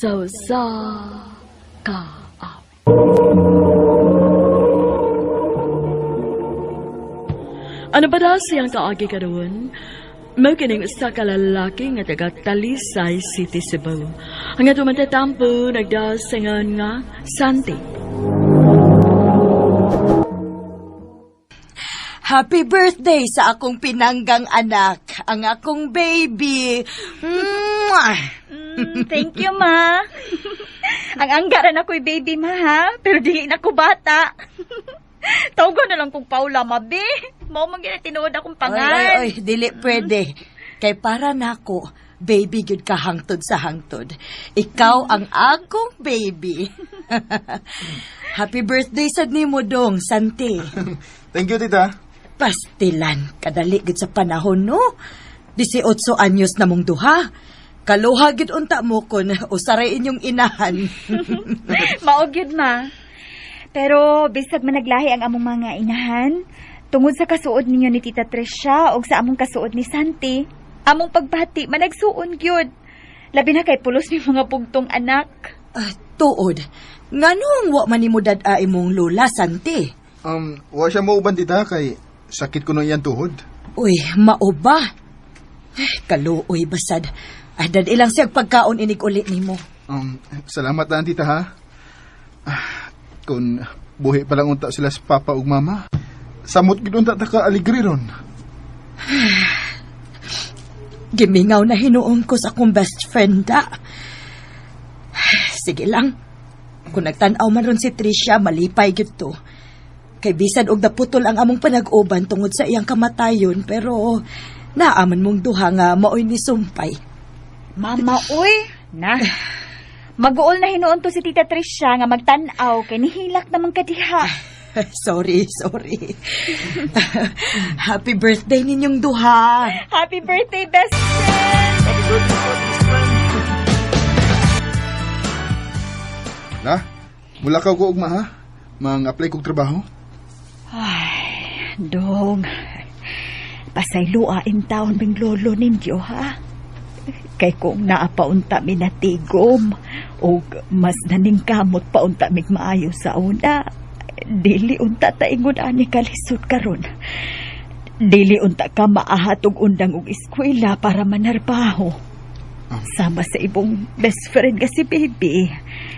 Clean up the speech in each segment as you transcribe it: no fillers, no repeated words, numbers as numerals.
Sa usa ka awit. Ano ba daw siyang kaagi karon? Mao kining usa ka lalaki nga taga Talisay City, Cebu. Ang atong matatampo nagdasingan nga Santi. Happy birthday sa akong pinanggang anak, ang akong baby. Mwah! Thank you, ma. Ang anggaran ako'y baby, ma, ha? Pero dili na ko bata. Tawgon na lang kong Paula, ma, be. Mao man gina tinuod akong pangan. Oy, oy, oy, dili pwede. Kay para nako, baby gyud ka hangtod sa hangtod. Ikaw ang akong baby. Happy birthday sad nimo dong, Santi. Thank you, tita. Pastilan, kadali gyud sa panahon, no? 18 anyos na mong duha. Kaluha gyud unta mo kun usaray inyong inahan. Mao gyud, ma. Pero bisag managlahi ang among mga inahan, tungod sa kasuod ninyo ni Tita Tricia og sa among kasuod ni Santi, among pagbati managsuon gyud. Labi na kay pulos ni mga bugtong anak. Tuod, nganong wa man nimo dad-a imong lola, Santi? Wa siya mauban, tita, kay sakit ko nung iyang tuhod. Uy, mao ba? Ay, kaluoy basad. Ay, dad ilang siyang pagkaon inig uli nimo. Salamat na, tita, ha? Kung buhi pa lang unta sila sa papa ug mama, samot gid unta ta ka aligre ron. Gimingaw na hinuon ko sa akong best friend, da. Sige lang. Kung nagtan-aw man ron si Tricia, malipay gyud to. Kay bisan og naputol ang among panag-uban tungod sa iyang kamatayon, pero naaman mong duha nga maoy ni sumpay. Mama, uy! Na. Mag-uol na hinuon to si Tita Tricia nga magtan-aw kay nihilak naman kadiha. Sorry, sorry. Happy birthday ninyong duha. Happy birthday, best friend! Happy birthday, best friend! Na, mula ka ko ugma, ha? Mang-apply kog trabaho. Ay, dong. Pasayloa in taon ming lolo ninyo, ha? Kay kung naapaunta mi natigom o mas naningkamot paunta mig maayo sa una, dili unta ta ingon ani kalisod karon. Dili unta ka maahatog undang og eskwela para manarbaho. Sama sa ibong best friend nga si baby,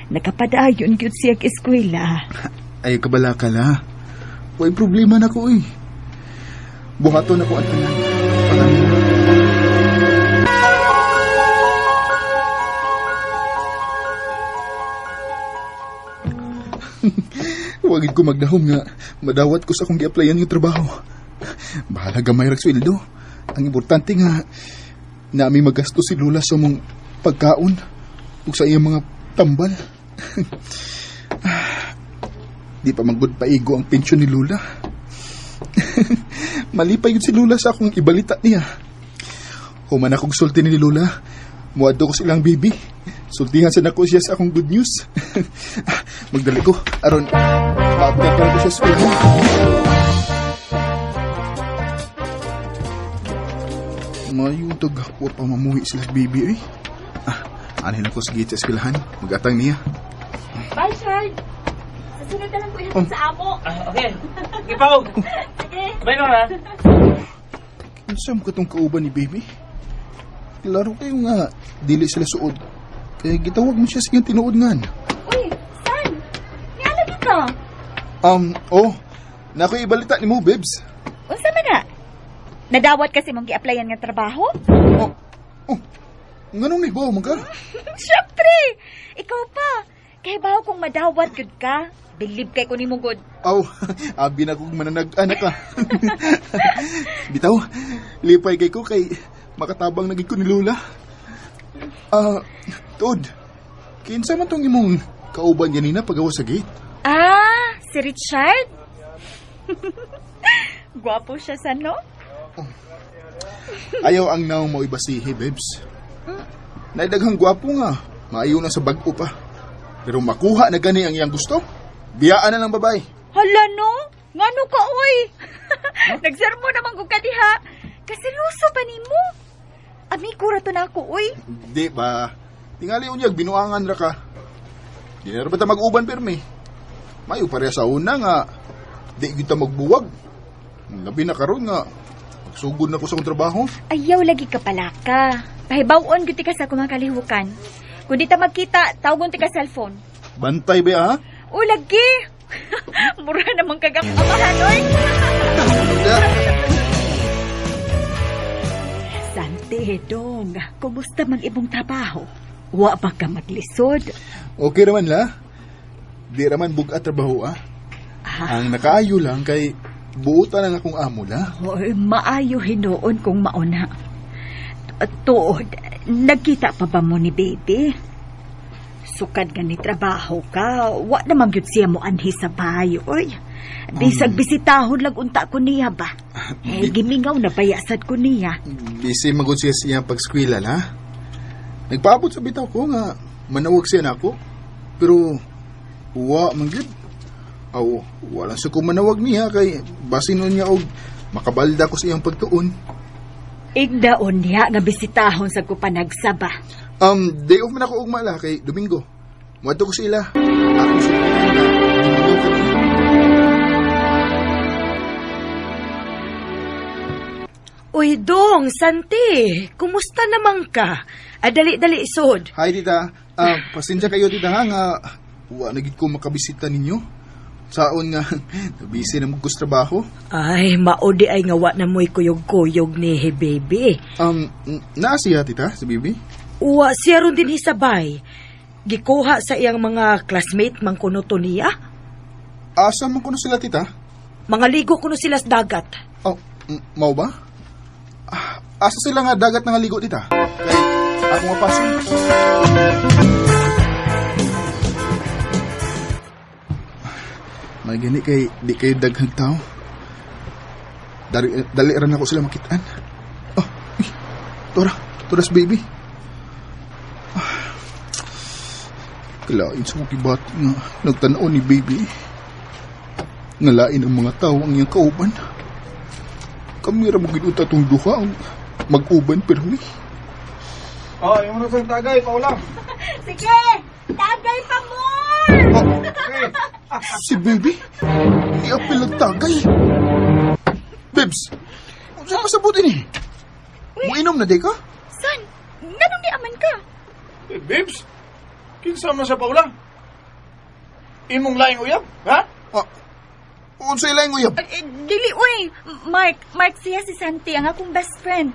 nakapadayon gyud siya eskwela. Ay, kabala ka la. Way problema na ko, eh. Buhaton ako ang tanan. Pangamin. Wagid ko magdahom nga madawat ko sa akong gi-applyan yung trabaho. Bahala gamay rag sweldo. Ang importante nga nami magasto si Lola sa mong pagkaon ug sa iyang mga tambal. Di pa manggod paigo ang pensyon ni Lola. Malipay yun si Lola sa akong ibalita niya. Human akong sulti ni Lola, muadto ko silang baby. Sultihan sa nako siya sa akong good news. Magdali ko, aron maabdan pa ko siya sa eskwelahan. Mayo tag wa pa mamuhi sila baby eh. Anhin ako sa gate sa eskwelahan. Magatang niya. Bye, Chard. Sa sunod na lang ko ihatid sa amo. Okay. Sige, Pao. Sige. Bye, Nora. Unsa man katong kauban ni baby? Klaro kayo nga, dili sila suod. Kaya gitawag mo siya sa iyang tinuod ngan. Uy, San? Nialagi ka? Oh, nakoy ibalita ni mo, babes. Unsa man na? Nadawat kasi mong gi-applyan nga trabaho? Oh, nganong nibaw man ka? Siyempre! Ikaw pa! Kay bawo kung madawat gud ka, believe kay ko nimo gud. Aw, abi na kong mananag-anak ka. Bitaw, lipay kay ko kay makatabang naging ko ni Lola. Tod, kinsa man tong imong kauban ganina pagawa sa gate? Ah, si Richard? Gwapo siya sa no? Oh. Ayaw ang naong mo ibasihi, babes. Naidaghang gwapo nga, maayo na sa bag-o pa. Pero makuha na gani ang iyang gusto, biyaan na lang babae. Hala no? Ngano ka, oy? Nagsermo naman ko ka diha. Kaseryoso ba nimo? Amigo ra to na ako, oy. Di ba? Tingali unyag, binuangan ra ka. Di na ra ba ta mag-uban pirmi? Mayo pareha sa una nga, di kita magbuwag. Labi na karon nga, magsugod na ko sa akong trabaho. Ayaw lagi ka palaka. Pahibaw-on gyud ka sa akong mga kalihukan. Kung di ta magkita, tawagon ti ka cellphone. Bantay ba ha? O lagi! Mura namang kagak amahan, oy! Santi, dong, kumusta man imong trabaho? Wa ba ka maglisod? Okay raman la. Di raman bugat trabaho ah. Ah, Ang nakaayo lang kay buutan ang akong amo la. oy, maayo hinuon kung mauna. Tuod, nagkita pa ba mo ni baby? Sukad nga ni trabaho ka, wa naman gyud siya mo anhi sa bayo, oy. Bisag bisitahon lang unta ko niya ba? Eh, gimingaw na bayasad ko niya. Busy magud siya sa iyang pag-eskwela la. Nagpaabot sa bitaw ko nga manawag siya nako. Pero wa man gyud. Aw, wala sa ko manawag niya kay basin niya og makabalda ko sa iyang pagtuon. Igdaon niya nga bisitahon sa ko panagsaba. Day off man ako ugma la kay Domingo. Muadto ko sila. Ako sa gimingaw ka niya. Uy, Dong, Santi, kumusta naman ka? Ah, dali-dali isod. Hi, tita. Ah, pasensya kayo, tita, ha, nga wa na gid ko makabisita ninyo. Saon nga, nabisi na mo ko sa trabaho. Ay, maodi ay nga wa na mo'y kuyog-kuyog ni he, baby. Naa siya, tita, si Bibi? Uwa, siya ron din hisabay. Gikuha sa iyang mga classmate man kuno to niya. Asa man kuno sila, tita? Mga ligo kuno sila sa dagat. Oh, mao ba? Ah, asa sila nga dagat nga ligo, tita? Kay ako nga paso. May gani kay di kayo daghang tao. Dali, dali ra na ako sila makitaan. Oh, uy, Tora, Toras baby. Ah, kalain sa kong kibati nga nagtanaw ni baby. Ngalain ang mga tao ang iyang kauban. Kami ra mo gid unta tong duha ang mag-uban pero mi. Oh, yung mga sa tagay, Paula. Sige! Tagay pa more! Oh, si baby, iapil ang tagay. Babes, saan masabuti ni? Muinom na di ka? San? Nganong ni aman ka? Eh, babes, kinsa man sa Paula? Imong laing uyab, ha? Ah, unsay laing uyab? Eh, dili, uy! Mark, Mark, siya si Santi, ang akong best friend.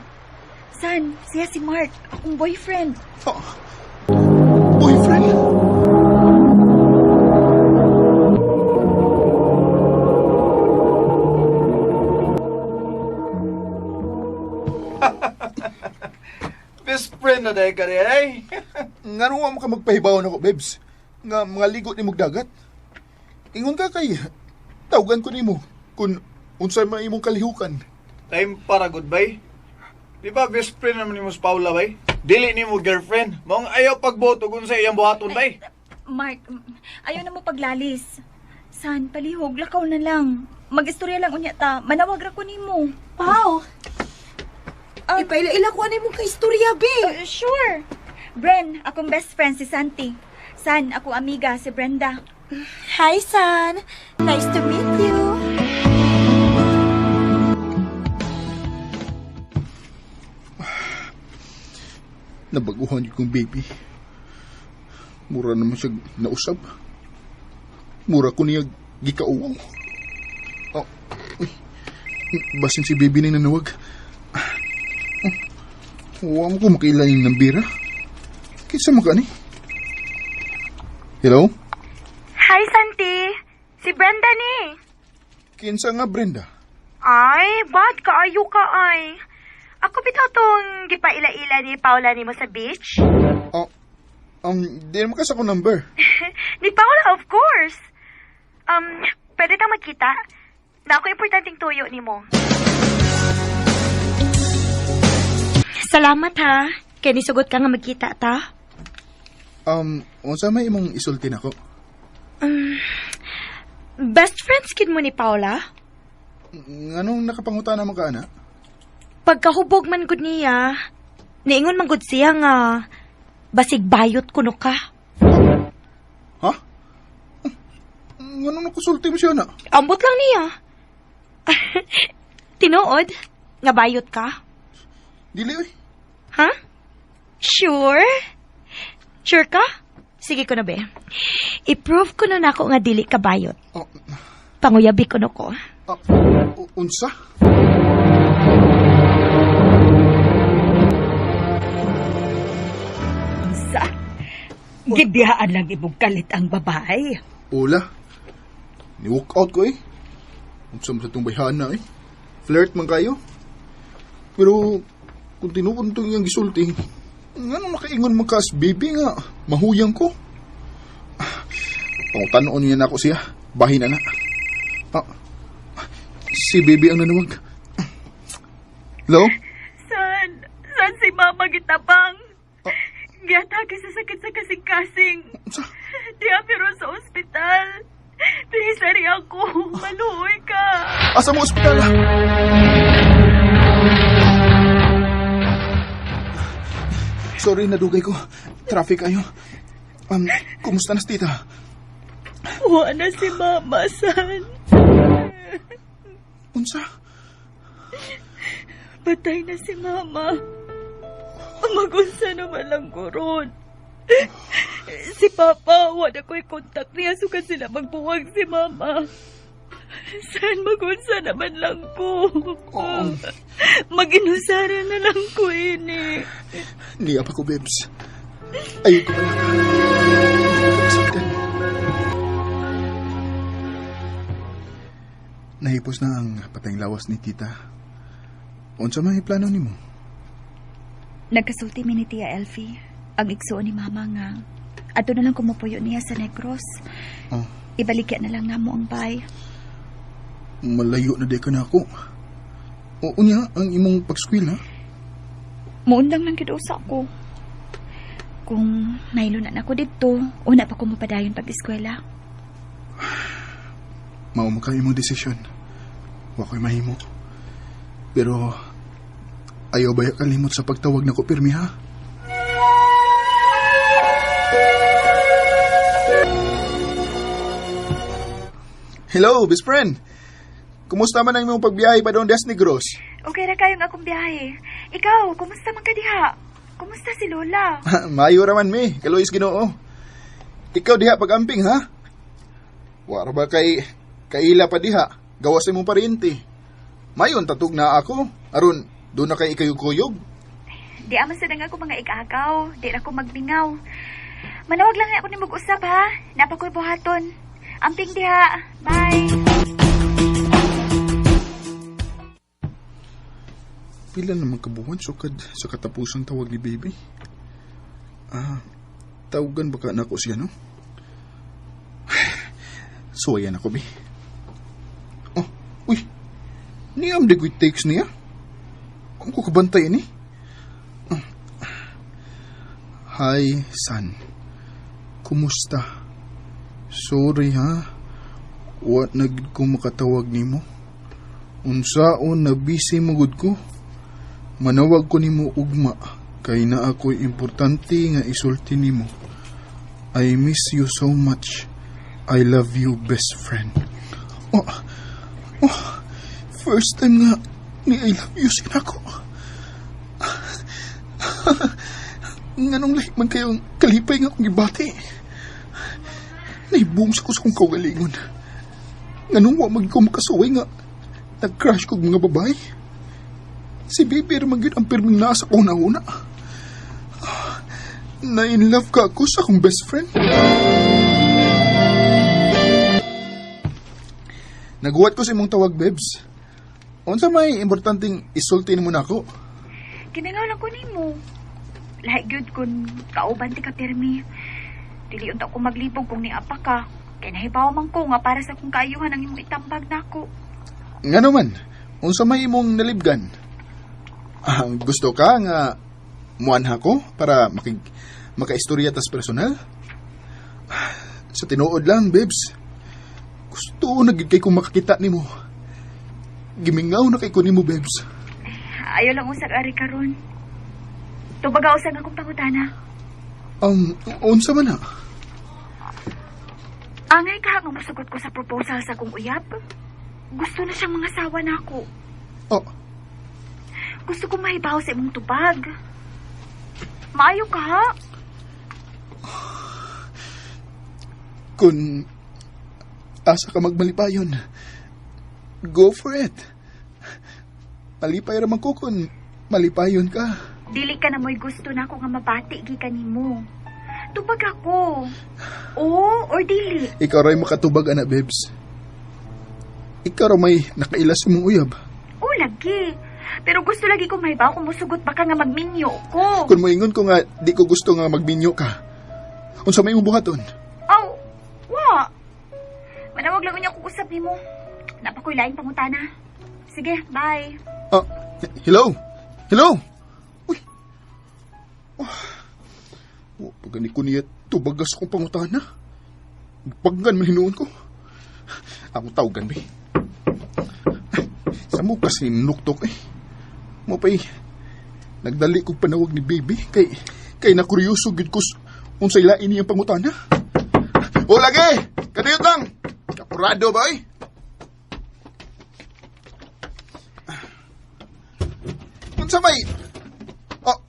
San, siya si Mark, akong boyfriend. Ah, boyfriend? Best friend na dahil ka rin, eh. Ngano wa mo ka magpahibaw nako, babes? Nga mga ligo ni dagat. Ingon ka kay tawagan ko nimo kung unsay man imong kalihukan. Time para goodbye. Di ba best friend naman nimo si Paula, bay? Dili nimo girlfriend. Maong ayaw pagboto kung sa iyang buhaton, bay. Mark, ayaw na mo paglalis. San, palihog, lakaw na lang. Mag-istorya lang unya ta, manawag ra ko nimo. Wow! Ipaila-ila ko ano imong kaistorya, be. Sure. Bren, akong best friend si Santi. San, akong amiga si Brenda. Hi, San. Nice to meet you. Nabaguhan yun kong baby. Mura naman siya nausab. Mura ko niya gikauwaw. Oh, uy. Basin si baby na nanawag. Oh, huwag mo ko makailan yung nambira. Kinsa man ka ni? Hello? Hi, Santi. Si Brenda ni. Kinsa nga Brenda? Ay, bad kaayo ka ay. Ako bitaw tong gipaila-ila ni Paula nimo sa beach. Oh, di naman kasi ako number. Ni Paula, of course. Pwede tang magkita? Na ako importanteng tuyo nimo. Salamat ha. Kaya nisugot ka nga magkita ta. Unsa may imong isulti nako? Best friends kid mo ni Paula? Nganong nakapanguta naman ka, ana? Pagkahubog man gud niya, niingon man gud siya nga Basig bayot kuno ka. Ha? Ngano nakasulti mo siya na? Ambot lang niya. Tinuod, nga bayot ka? Dili oy. Ha? Sure? Sure ka? Sige ko na be. I-prove ko na nako nga dili ka bayot. Oh, Panguyabi ko na ko. ah, unsa? Sa gibiyaan lang imong kalit ang babae. Ula. Ni-walk out ko eh. Unsa man sa itong bayhana eh. Flirt man kayo. Pero kung tinuod itong iyang gisulti, ngano nakaingon man ka as baby nga, mahuyang ko. Ah, pangutanon niya na ako siya. Bahin na na. Ah, si baby ang nanawag. Hello? San? San si Mama gitapang? Giatake sa sakit sa kasing-kasing. Unsa? Diya pero sa ospital. Please, ari ako. Maluoy ka. Asa mo ospital? Sorry, nadugay ko. Traffic ayo. Kumusta na si tita? Wa na si Mama, San. Unsa? Patay na si Mama. Magunsa naman lang ko ron. Si Papa, wala ko'y kontak niya. Sukat sila magbuwag si Mama. San magunsa naman lang ko. Oo. Mag-inusara na lang ko ini. Niya pa ko, babes. Ayaw ko pala ka. Masaktan. Nahipos na ang patayng lawas ni tita. Unsa man plano nimo? Nagkasulti mi ni Tia Elfie. Ang igsuon ni Mama nga. Ato na lang kumupuyo niya sa Negros. Oh, Ibaligya na lang namo ang bay. malayo na di ka na ako. O unya ang imong pagskwil ha? Muundang lang gid usa ko. Kung nailo na nako didto, una pa ko mapadayon pag-eskwela. Mao man ka imong desisyon. Wa ko'y mahimo. Pero ayaw ba kalimot sa pagtawag nako pirmi ha? Hello, best friend. Kumusta man ang imong pagbiyahe pa doon Des Negros? Okay ra kayong akong biyahe. Ikaw, kumusta man ka diha? Kumusta si Lola? Maayo ra man mi, kaluis Ginoo. Ikaw diha pag-amping ha? Wa ra ba kay kaila pa diha? Gawas imong paryente. Mayon tatug na ako. Aron do na kay ikayog-kuyog. Di aman sa ako mga igagaw, di ra ko magmingaw. Manawag lang ako ni mag-usap ha. Napa ko'y buhaton. Amping diha. Bye. Pila naman kabuwan sukad sa katapusang tawag ni baby. Ah, tawagan baka nako siya, no? Suwayan ako, bi. Oh, uy. Niyam di ko'y text niya. Ang ko kabantay ni. Oh. Hi, son. Kumusta? Sorry, ha? Wa na gid ko makatawag nimo. Unsaon na busy mo gud ko. Manawag ko nimo ugma kay na ako'y importante nga isulti nimo. I miss you so much. I love you, best friend. Oh, oh, first time nga ni I love you sinako. Nganong lahi man kayong kalipay nga akong gibati. Naibong sa ko sa akong kaugalingon. Nganong wa man ko makasuway nga nag-crush kog mga babae. Si baby ra man gyud ang pirming naa sa una-una. Na in love ka ako sa akong best friend. Naguwat ko sa imong tawag, babes. Unsa may importanteng isulti nimo nako? Gimingaw lang ko nimo. Lahi gyud kun kauban ti ka pirmi. Dili unta ko maglibog kung niapa ka. Kay nahibaw man ko nga para sa akong kaayuhan ang imong itambag nako. Ngano man, unsa may imong nalibgan? Ah, gusto ka nga muanha ko para makaistorya tas personal? Sa tinuod lang, babes. Gusto na gid kay kong makakita nimo. Gimingaw na kay ko nimo, babes. Ayaw lang usag ari karon. Tubaga usag akong pangutana. Unsa man na? Angay ka nga musugot ko sa proposal sa akong uyab. Gusto na siyang mangasawa nako. Oh, Gusto ko mahibaw sa imong tubag. Maayo ka, ha? Kung asa ka magmalipayon, go for it. Malipay ra man ko kung malipayon ka. Dili ka na mo'y gusto nako nga mabati gikan nimo. Tubag ako. Oo or dili? Ikaw ray makatubag, ana, babes. Ikaw ra may nakaila sa imong uyab. Oo, lagi. Pero gusto lagi ko mahibaw kung musugot ba ka nga magminyo ko. Kung moingon ko nga di ko gusto nga magminyo ka, unsa may imong buhaton? Aw, wa. Manawag lang unya kung usap nimo. Naa pa ko'y laing pangutana. Sige, bye. Ah, hello? Hello? Uy. Oh. Oh, pagani ko niya tubagas akong pangutana. Paggan man hinuon ko. Akong tawagan, be. Sa mo kasi nuktok eh. Mo pa'y nagdali kong panawag ni baby kay nakuryoso gid ko unsay lain niyang pangutana. O lagi! Kadiyot lang! Kapurado ba eh? Unsa may? Oh,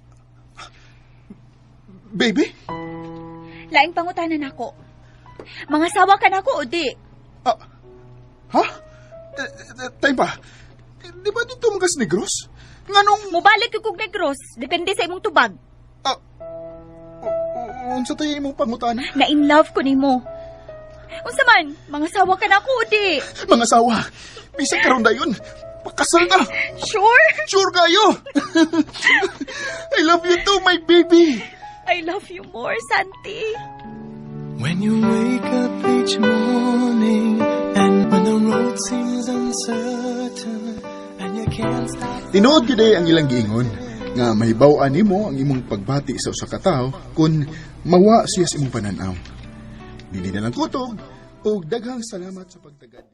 baby? Laing pangutana nako. Mangasawa ka nako o di? Ah, ha? Eh, eh, time pa. Di ba didto man kas Negros? Nganong? Mubalik kog Negros, depende sa imong tubag. Ah, unsa tayo imong pangutana? Na in love ko nimo. Unsa man, mangasawa ka nako o di? Mangasawa, bisag karon dayon, pakasal na. Sure? Sure kayo. I love you too, my baby. I love you more, Santi. When you wake up each morning and when the road seems uncertain and you can't stop Tinuod gyud ang ilang giingon nga mahibaw-an nimo ang imong pagbati sa usa ka tawo kung mawa siya sa imong pananaw. Dili na lang kutog ug daghang salamat sa pagtagad.